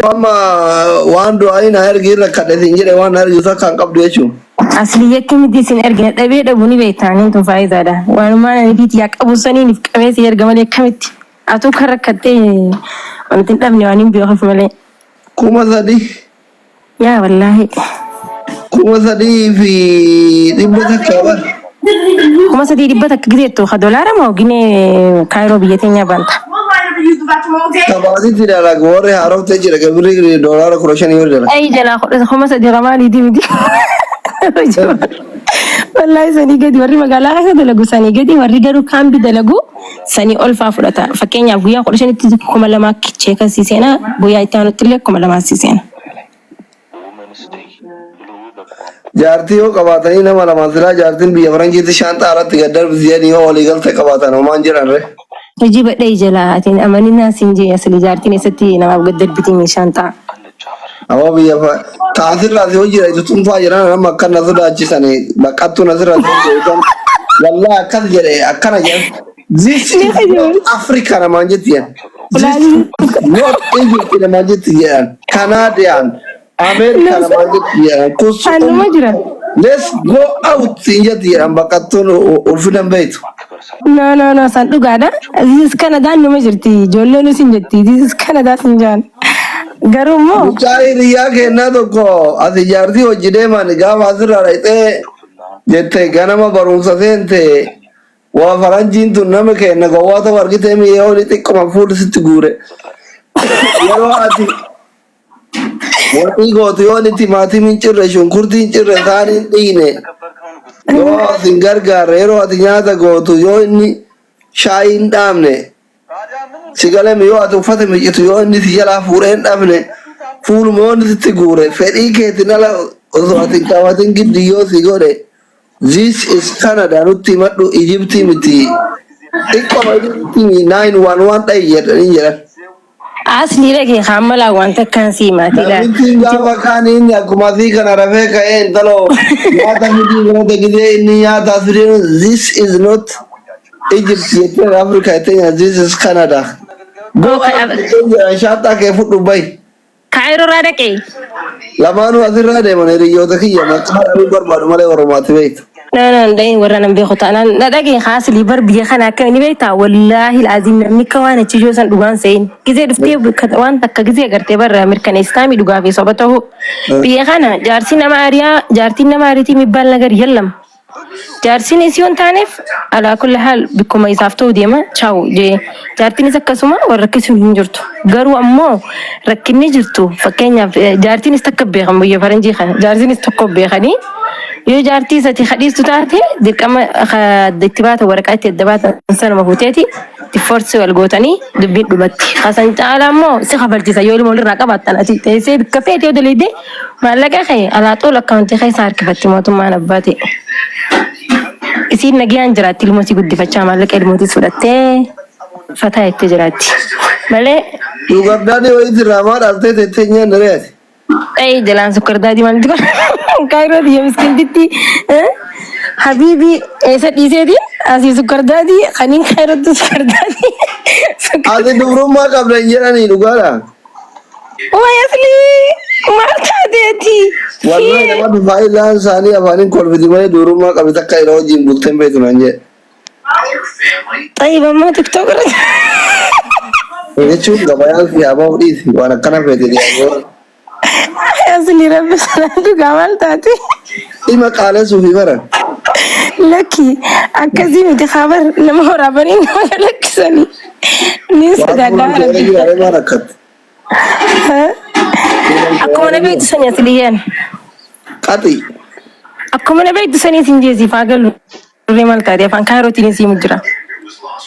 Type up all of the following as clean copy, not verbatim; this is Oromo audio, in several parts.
Amma waan du'aayi na ergi irra kadhe siin jedhe waan na ergisu akka hin qabdu jechuun. Asli akkamitti isin ergina dhabee dhabu ni beektaaniin tun faayidaadha. Waanuma ani fiiti yaa qabu saniin if qabee si erga malee akkamitti atuu kan rakkattee wanti hin dhabne waan hin beekuuf malee. 3000. Yaa wallaahi. 3100 bar. 3100 gideettu ka dolaara moo ginee kaayiroo biyya teenyaa baanta. Tabaasitti dalagu warri haarofte jira gabirri doolaara 15 yoo dalagu. Ay jalaa kudha 3000 kamaaliiti miti. Wallaahi sanii gadi warri magaalaa keessa dalagu sanii gadi warri garuu kaambi dalagu sanii ol faa fudhata. Fakkeenyaaf guyyaa 15tti 2000 cheeka sii seenaa guyyaa itti aanutti illee 2000 sii seena. Jaartii yoo qabaatanii nama lamaan silaa jaartiin biyya faranjiitti shaanxaa irratti gad darbiti jedhanii yoo walii galtee qabaatan homaan jedhan ree. Hojii badhee jalaa atiin amaninaa siin jee asli jaartiin eessatti namaaf gad darbiti meeshaan ta'a. Amma biyya fa taasirraa si hojii itti tunfaa jedhan nama akkan na sodaachisani baqattuun asirraa si hojjetan wallaa akkas jedhe akkana jedhan. This Ni is kijiba. not Africa namaan jetti jedhan. This is not Egypt namaan jetti jedhan. Canadian, America namaan jetti jedhan. Kus Anuma jira. Let's go out siin jetti jedhan baqattuun ulfina hin beektu. No, no, no, san dhugaadha. This is Canada numa jirti. Ijoolleen sin jetti. This is Canada sin jaan. Garuu immoo Mucaa hiriyaa kennaa tokko ati jaartii hojii deeman gaafa asirraa dhaqxee jette ganama barumsa seente waa faranjiin tun nama kenna gowwaa ta'u argitee mi'ee oli xiqquma fuulli sitti guure. Yeroo ati waxii gootu yoo inni timaatimiin hin cirre shunkurtiin hin cirre saaniin hin dhiine yoo ati hin gargaarre yeroo ati nyaata gootu yoo inni shaayii hin dhaamne si galame yoo ati uffata miicitu yoo inni si jalaa fuudhee hin dhabne fuuluma yoo inni sitti guure fedhii keetiin ala osoo ati hin qabatin giddi yoo si godhe. This is Canada nutti himadhu Egyptii miti. Xiqqoma Egyptii 911 dhayi jedhanii jedhan. Asli dhagee haammalaa wanta akkaan sii maatiidha. Namichi gaafa kaan inni akkuma asii kana rafee ka'ee intaloo nyaata fidii fudhate gisee inni nyaata as fidee this is not Egypt jettee Africa jettee nyaata this is Canada. Go out jettee jedhan shaanxaa kee fudhu bahi. Kaayiroo irraa dhaqee. Lamaanuu asirraa deeman hiriyoota kiyya maqaa dhabuu barbaadu malee Oromaati beektu. No, no, ndai warra nan beeku taanaan na dhagee haasilii bar biyya kana akka inni beektaa wallaahi laaziim namni akka waan achi ijoo san dhugaan se'in gizee dhuftee waan takka gizee agartee barra mirkaneessitaami dhugaa fi soba ta'uu biyya kana jaarsi nama ariyaa jaartiin nama ariitii mibbaan nagar yallam Jaarsiin isii waan taaneef alaa kulli haal bikkuma isaaf ta'u deema chaawu jee. Jaartiinis akkasuma wal rakkisuun hin jirtu. Garuu ammoo rakkinni jirtu fakkeenyaaf jaartiinis takka beekan biyya faranjii kana jaarsiinis tokko beekanii yoo jaartii isati kadhiistu taate dirqama itti baata waraqaa itti adda baatan sanuma fuuteeti divorce wal gootanii dubbiin dhumatti. Kasan caalaa immoo si kafalchiisa yoo ilmoo irraa qabaattan ati teessee bikka feete yoo daleeyde maallaqa kee alaa xool akkaawuntii keessa harkifatti mootummaan abbaa ta'e. Isiin nagayaan jiraatti ilmoo si guddifachaa maallaqa ilmootis fudhattee fataa itti jiraatti. Malee Dubardaadii wayiitti irraa maa dhaltee teettee nyaanne ree ati? Ay jalaan sukkar daadii maalitti godha? Kaayiroo biyya miskintitti. Habiibii eessa dhiiseeti? Asii sukkar daadii kaniin kaayirootti sukkar daadii. Ati dubrummaa qabda hin jedhanii dhugaadha. Waay aslii maal taateeti? Wallahi nama faayidaan isaanii afaaniin kolfiti malee dubrummaa qabdi takka yeroo wajjin bultee hin beektu naan jedhe. Xayyib ammoo tiktok irra. Jechuun gabayaan si haa bahu dhiisi waan akkana feete dhiyaatu. Asli rabbi sanaan dhugaa maal taate? Dhima qaalessuufi bara. Lakki akkasii miti kabar nama waraabanii nama lakkisanii. Ni Waan sodaadhaa fuula rabbi. jira maa rakkatte. Akkuma na beektu sanii asliyyaan. Qaxi. Akkuma na beektu sanii sin jeesiif haa galu. Durree maal taate afaan kaayirootiin simu jira.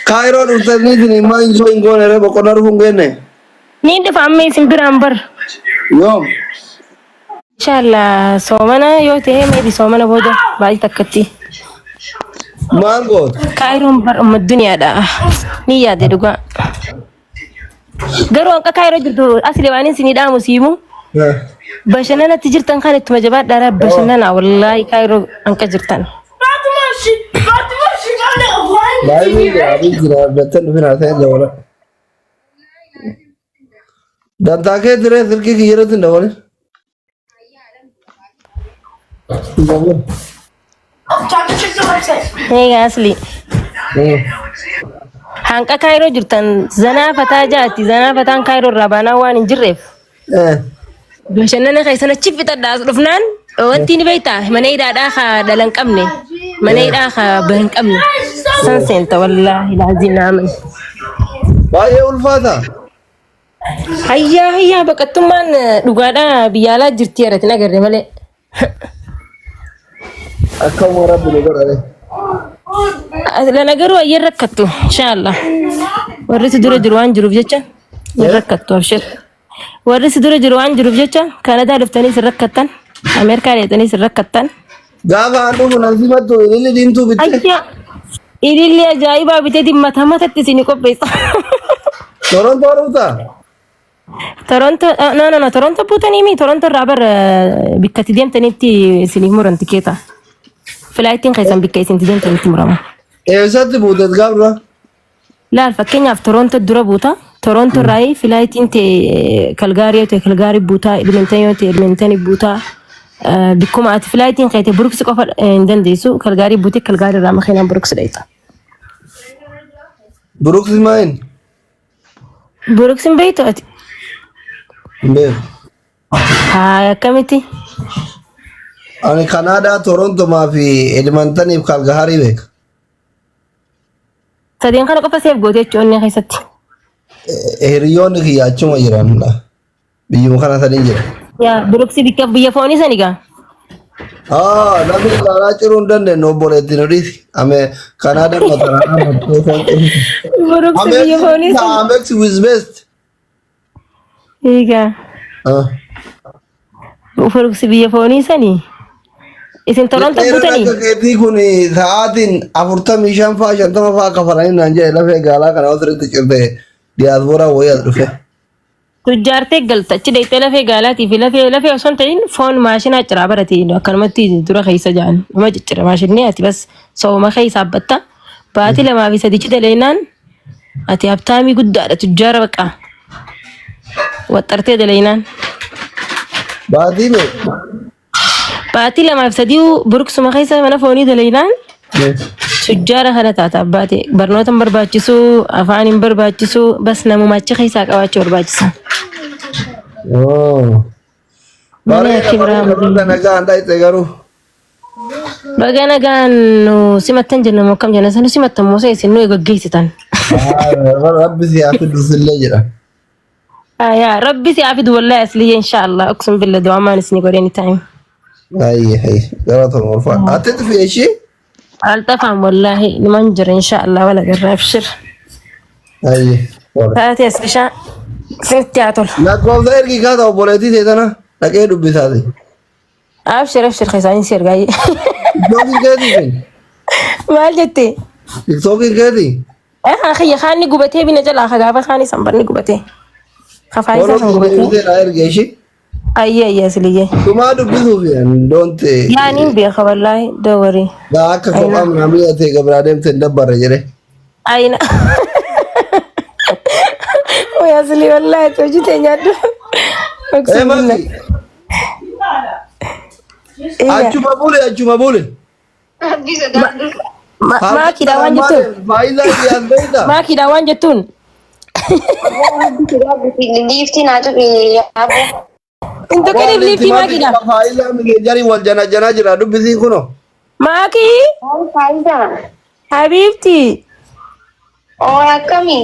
Kaayiroo dhuftanii isin immoo injoo hin goone ree boqonnaa dhufuun geenne. Niin dhufa amma isin biraan bar. Yoom? Inshallah soomana yoo ta'e maybe soomana booda baay'ee takkatti. Maal goota? Kaayiroon bar umma duniyaadha. Ni yaade dhugaa. Garuu hanqa kaayiroo jirtu asli waan isin dhaamu siimu. Bashannanatti jirtan kan ittuma jabaadhaa bashannana wallaahi kaayiroo hanqa jirtan. Baay'ee gaarii jira abdattan dhufin haasa'e jawala. Dantaa kee diree silkii kiyya irratti hin dawwalin. Hin dawwalin. Egaa asli. Hanqa kaayiroo jirtan zanaa fataa jaati. Zanaa fataan kaayiroo irraa baanaa waan hin jirreef. Bashannana keessan achi fixadha as dhufnaan wanti ni beektaa mana hidhaadhaa haa dhala hin qabne mana hidhaa haa baha hin qabne san seenta wallaahi laaziim naaman. Baay'ee ulfaata. Hayyaa hayyaa baqattummaan dhugaadhaa biyya alaa jirti irratti hin agarre malee. Akkuma rabbi nu godhare. Lana garuu ayyeen rakkattu inshaallah. Warri si dura jiru waan jiruuf jecha hin rakkattu abshir. Warri si dura jiru waan jiruuf jecha Kanadaa dhuftanii sin rakkattan Ameerikaa dheexanii sin rakkattan. Gaafa an dhufu nan simattu ililli diimtuu bitte. Ayya ililli ajaa'ibaa bitee mata matatti isin qopheessa. Torontoo dhuftaa? Toronto no no no Toronto buutanii mi Toronto irraa bar bikka itti deemtanitti isiniif muran tikeeta. Filaayitiin keessan bikka isin itti deemtanitti murama. Eessatti buutet gaaf dura? Laal fakkeenyaaf Toronto dura buuta. Toronto irraa filaayitiin ta'e Kalgaarii yoo ta'e Kalgaarii buuta, Edmonton yoo ta'e Edmonton buuta. Bikkuma ati filaayitiin keete Brooks qofa hin dandeessu. Kalgaarii buutee Kalgaarii irraa makiinaan Brooks dheeyxa. Brooks maayin? Brooks hin beektu ati? Hin beeku. Haa akkamitti? Ani Kanaadaa, Torontomaa fi Edmontoniif Kalgaarii beeka. Sadeen kana qofa seef goote jechuun onnee keessatti. Hiriyoonni kiyya achuma jiran biyyuma kana sadiin jira. Yaa Brooks bikka biyya foonii sani gaa. Ah, namni ilaalaa ciruu hin dandeenye obboleetti nu dhiisi. Ame Kanaadaa mataraan mattoo foon ciru. Brooks biyya foonii sani. Amex with best. Egaa. Ah. Brooks biyya foonii sani. Isin Toronto Dheeraan buutanii? akka keetii kun sa'aatiin 45 fa'aa 50 fa'aa kafalanii naan jedhe lafee gaalaa kana osirratti cirte diyaaspooraa wayii as dhufe. Tujjaartee galta achi deettee lafee gaalaatii fi lafee lafee osoo hin ta'in foon maashinaa ciraa barate akkanumatti dura keessa ja'an nama ciccira maashinni ati bas sooma keessa abbatta baatii lamaa fi sadichi daleynaan ati habtaamii guddaadha tujjaara baqa waxxartee daleynaan. Baatii meeqa? Baatii lamaa fi sadii buruksuma keessa mana foonii dalaynaan tujjaara kana taata abbaate barnoota hin barbaachisu afaan hin barbaachisu bas namuma achi keessaa qabaachuu barbaachisa. Oh. Malee Bareeda akki biraa bareeda baga nagaan dhayxe garuu. Baga nagaan nu simattan jenna moo akkam jenna nu simattan moo isin nu gaggeessitan. Ah, Rabbi si haa fidu sillee jedha. Yaa rabbi si haa fidu wallahi asliyyee inshaallah uqsum billa du'amaan isin godhe anytime. Ayyi ayyi galatuma ulfaadha. Ati dhufi ishii? Alxafaan wallahi numan jira inshaallah wala garraa abshir. Ayyi. Taatee aslishaa sinitti haa tolu. Lakkoofsa ergi kaasa obboleettii ta'e tana dhaqee dubbisaati. Abshir abshir keessaan si ergaa. Tiktookiin keetii kun? Maal jette? Tiktookiin keetii? Haa kiyya kaanni gubatee bina jalaa ka gaafa kaanii sanbanni gubatee. Kafaa isaa san gubatee. Deebisee naa erge ishii. Ayyee ayyee asiliyyee. Dhumaa dubbisuuf don't Yaa niin beeka wallaahi don't worry. gaa akka kophaa namni ta'e gabraa deemte hin dabbarre jedhe. Ayina. Way asli wallaahi hojii tee nyaadhu. Ee maki achuma buli achuma buli. Maakiidha waan jettuun. Faayidaa siyaas beektaa? Maakiidha waan jettuun. Liiftii naa tuqi yaaboo. Hin tuqiniif liiftii maakiidha. Faayidaa mijeejarii wal jana janaa jira dubbisii kunoo. Maakii Faayidaa. habiibti Oo akkamii?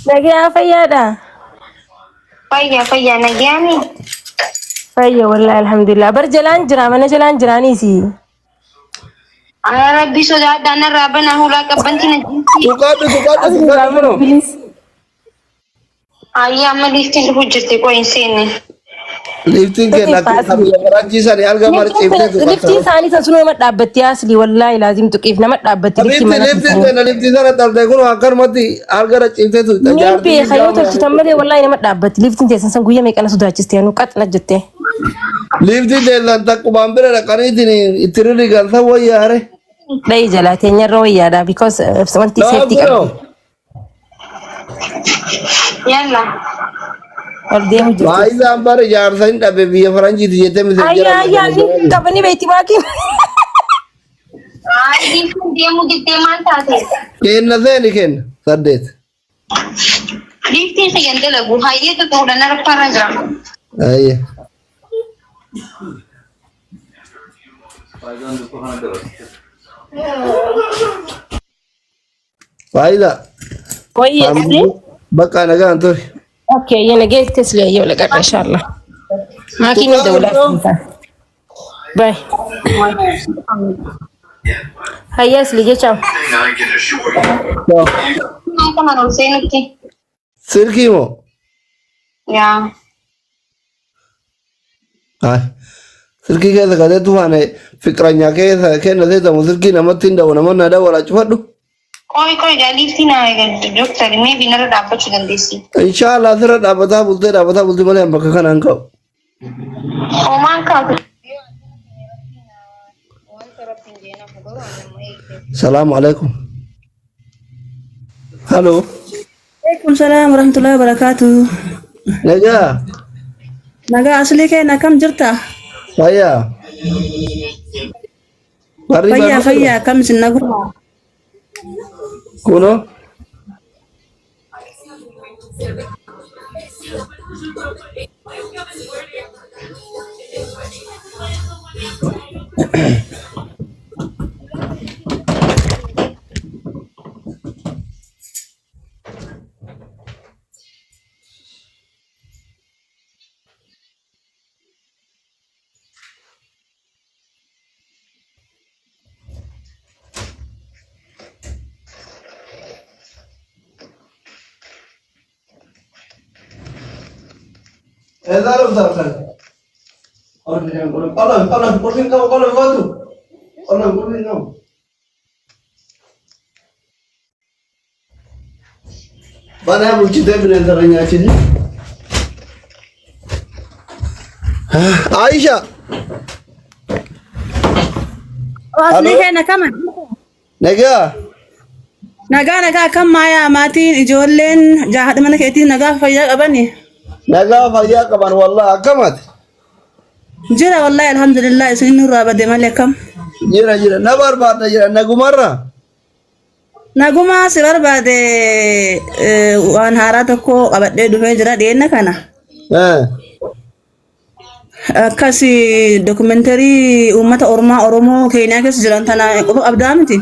nagaa fayyaadha. Fayyaa fayyaa nagayaani? Fayya wallaahi alhamdulillah. Bar jalaan jira mana jalaan jiraaniisi. Ara rabbii sodaadhaa narraa banaa hulaa qabbanti na jiitii. Tuqaadhu tuqaadhu tuqaadhu kunoo. Please. Ayyaa amma liiftiin dhufu jirti qoy hin seenne. Liiftiin kenna akka biyya faranjiisanii alga marciiftee Liftiin tuqatta. isaanii san sunuma dhaabbatti asli wallaahi laazim tuqiif nama dhaabbatti liftiin Liiftiin mana liiftiin isaanii. kenna liiftiin sana dhaltee kun akkanumatti alga raciiftee tuqxa. Niin beeka yoo tolchitan malee wallaahi nama dhaabbatti liftiin teessan san guyyaa meeqana sodaachiste anu qaxna jettee. Liiftiin teessan takkumaan bira dhaqaniitiin itti rirrigalta wayyaare. Dhayi jalaa teenyarra wayyaadha because wanti safety qabdi. Yalla. Ol deemu jirti. Faayidaan bara jaarsa hin dhabe biyya faranjiiti jettee miseenjera Ayyaa ayyaa ni qabanii beekti maakiin. Ay, liiftiin deemuu jettee maal taate? Kenna seeni kenna saddeet. Liiftiin kiyyan dalagu hayyee tokko kudhan arfaarra jira. Ayya. Faayidaa. Wayii asli. Bakka nagaan ture. Okay, yena geesse asli ayyoo lagarra inshallah. Maakiin ni dawlaa. Bye. Hayya asli jecha. Maal kaman ol seenutti? Silkii moo? Yaa. Ay. Silkii keessa katee tufaane fiqiranyaa keessa kenna seetamu silkii namatti hin dawu namoonni na dawwala cufadhu. Qoy qoy gaa liiftii naa eegaltu doktari maybe narra dhaabbachuu dandeessi. Inshaallah asirra dhaabbataa bultee dhaabbataa bultee malee an bakka kana hin ka'u. Homaan kaatu. Wanta rabbiin jeenaaf garuu ani amma eegde. Salaamu alaikum. Halo. Alaikum salaam warahmatullahi wabarakatuh. Nagaa. Nagaa aslii keenya akkam jirta? Fayyaa. Barri Fayyaa barri fayyaa akkam isin naguma? Kunoo. Eessaa dhufta halkan? Qola qola qulfiin qabu qola gootu. Qola qulfiin qabu. Banaa bulchitee bineensa irra nyaachisi. Aisha. Aslii keenya akkam? Nagaa. Nagaa nagaa akkam maayaa maatiin ijoolleen haadha mana keetiin nagaa fayyaa qabani? Nagaa fayyaa qaban wallahi akkamati. Jira wallahi alhamdulillah isin nurraa bade malee akkam? Jira jira na barbaadda jira nagumarra. Nagumaa si barbaade waan haaraa tokko qabadhee dhufee jira dhiyeenya kana. Akkas dokumentarii uummata Oromoo Oromoo Keeniyaa keessa jiran tana quba qabdaa miti.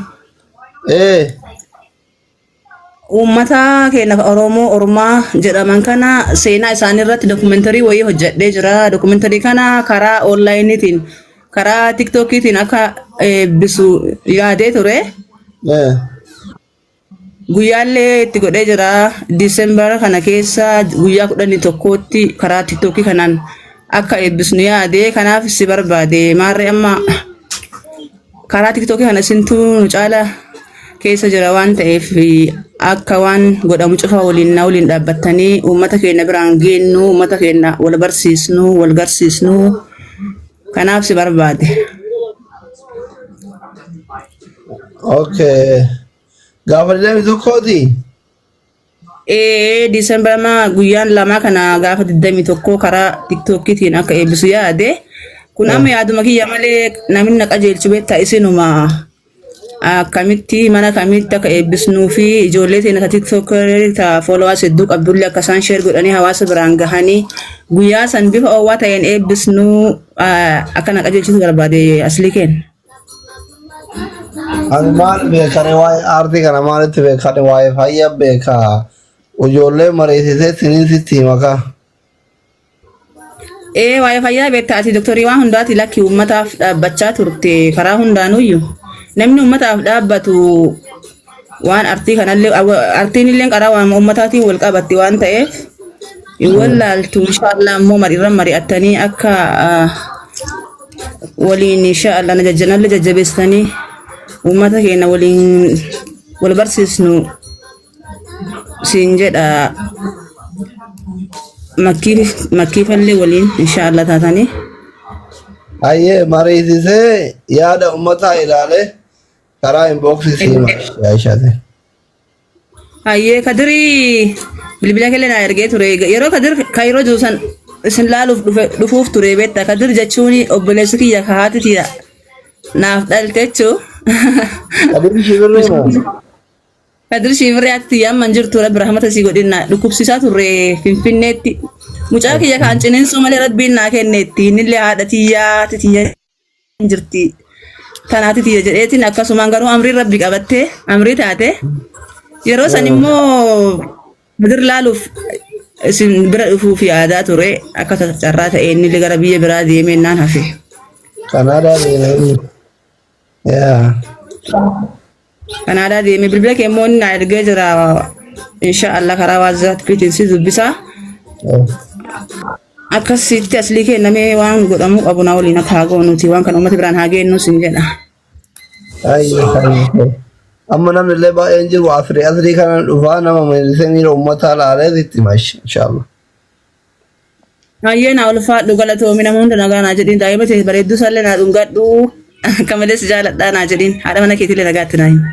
Uummata keenya Oromoo Ormaa jedhaman kana seenaa isaanii irratti dokumentarii wayii hojjedhee jira. Dokumentarii kana karaa onlaayiniitiin karaa tiktookiitiin akka eebbisu yaadee ture. Guyyaallee itti godhee jira. Diisembar kana keessa guyyaa 11tti karaa tiktookii kanaan akka eebbisnu yaade. Kanaaf si barbaade. Maarree amma karaa tiktookii kana isintu nu caala keessa jira waan ta'eef akka waan godhamu cufa waliin na waliin dhaabbattanii uummata keenya biraan geennu, uummata keenya wal barsiisnu, wal garsiisnu. Kanaaf si barbaade. Okay. Gaafa digdamii tokkooti. Ee Diisembar amma guyyaan lamaa kana gaafa 21 karaa tiktookiitiin akka eebbisu yaade. Kun amma yaaduma kiyya malee namni na qajeelchu beektaa isinuma akkamitti mana kamitti akka eebbisnuu fi ijoollee teenya ta tiktookerii ta followers hedduu qabdullee akka isaan share godhanii hawaasa biraan gahanii guyyaa san bifa oowwaa ta'een eebbisnuu akka na qajeelchisu barbaade aslii keenya. Ani maal beekani waa'ee aartii kana maalitti beekani waa'ee fayyaa beeka. Ijoollee mariisisee siniin sitti hima kaa. Ee waa'ee fayyaa beektaa ati doktorii waan hundaati lakki uummataaf dhaabbachaa turte karaa hundaanuyyuu namni uummataaf dhaabbatu waan artii kanallee artiin illee karaa waan uummataatiin wal qabatti waan ta'eef hin wallaaltu inshaallah immoo mariirra mari'attanii akka waliin inshaallah na jajjanallee jajjabeessitanii uummata keenya waliin wal barsiisnu siin jedha makkii makkiifallee waliin inshaallah taatanii. Hayyee mariisisee yaada uummataa ilaalee karaa inboxii si hima Aishaati. Hayyee Kadirii Bilbila kellee naa ergee ture. Yeroo Kadir Kaayiroo jiru san isin laaluuf dhufe dhufuuf ture beekta. Kadir jechuun obboleessi kiyya ka haati tiyya naaf dhalte jechuu. Kadir Shibirree moo? Kadir Shiibirree haati tiyya amma hin jirtu rabbi rahmata sii godhinna dhukkubsiisaa turre Finfinneetti. Mucaa kiyya kaan ciniinsuu malee rabbiin naa kenneetti. Innillee haadha tiyyaa haati tiyya hin jirti. Tanaati tiyya jedheetiin akkasumaan garuu amrii rabbi qabattee amrii taate. Yeroo san immoo Kadir laaluuf isin bira dhufuuf yaadaa ture akka carraa ta'e innillee gara biyya biraa deemee naan hafe. Kanaadaa deemee. Yaa. Kanaadaa deemee bilbila kee immoo inni naa ergee jira. Insha Allah karaa waazzaappiitiin si dubbisa. Akkasitti aslii kennamee waan godhamuu qabu na waliin akka haa goonuti waan kana uummata biraan haa geennu sin jedha. Ayyee ayyee. Amma namni illee baay'een jiru asrii asrii kana dhufaa nama miirisee miira uummataa laalee sitti himash inshallah. Hayyee naa ulfaadhu galatoomi nama hunda nagaa naa jedhiin daa'ima tee bareedduu sallee naa dhungadhu akka malee si jaaladhaa naa jedhiin haadha mana keetiillee nagaatti naa himi.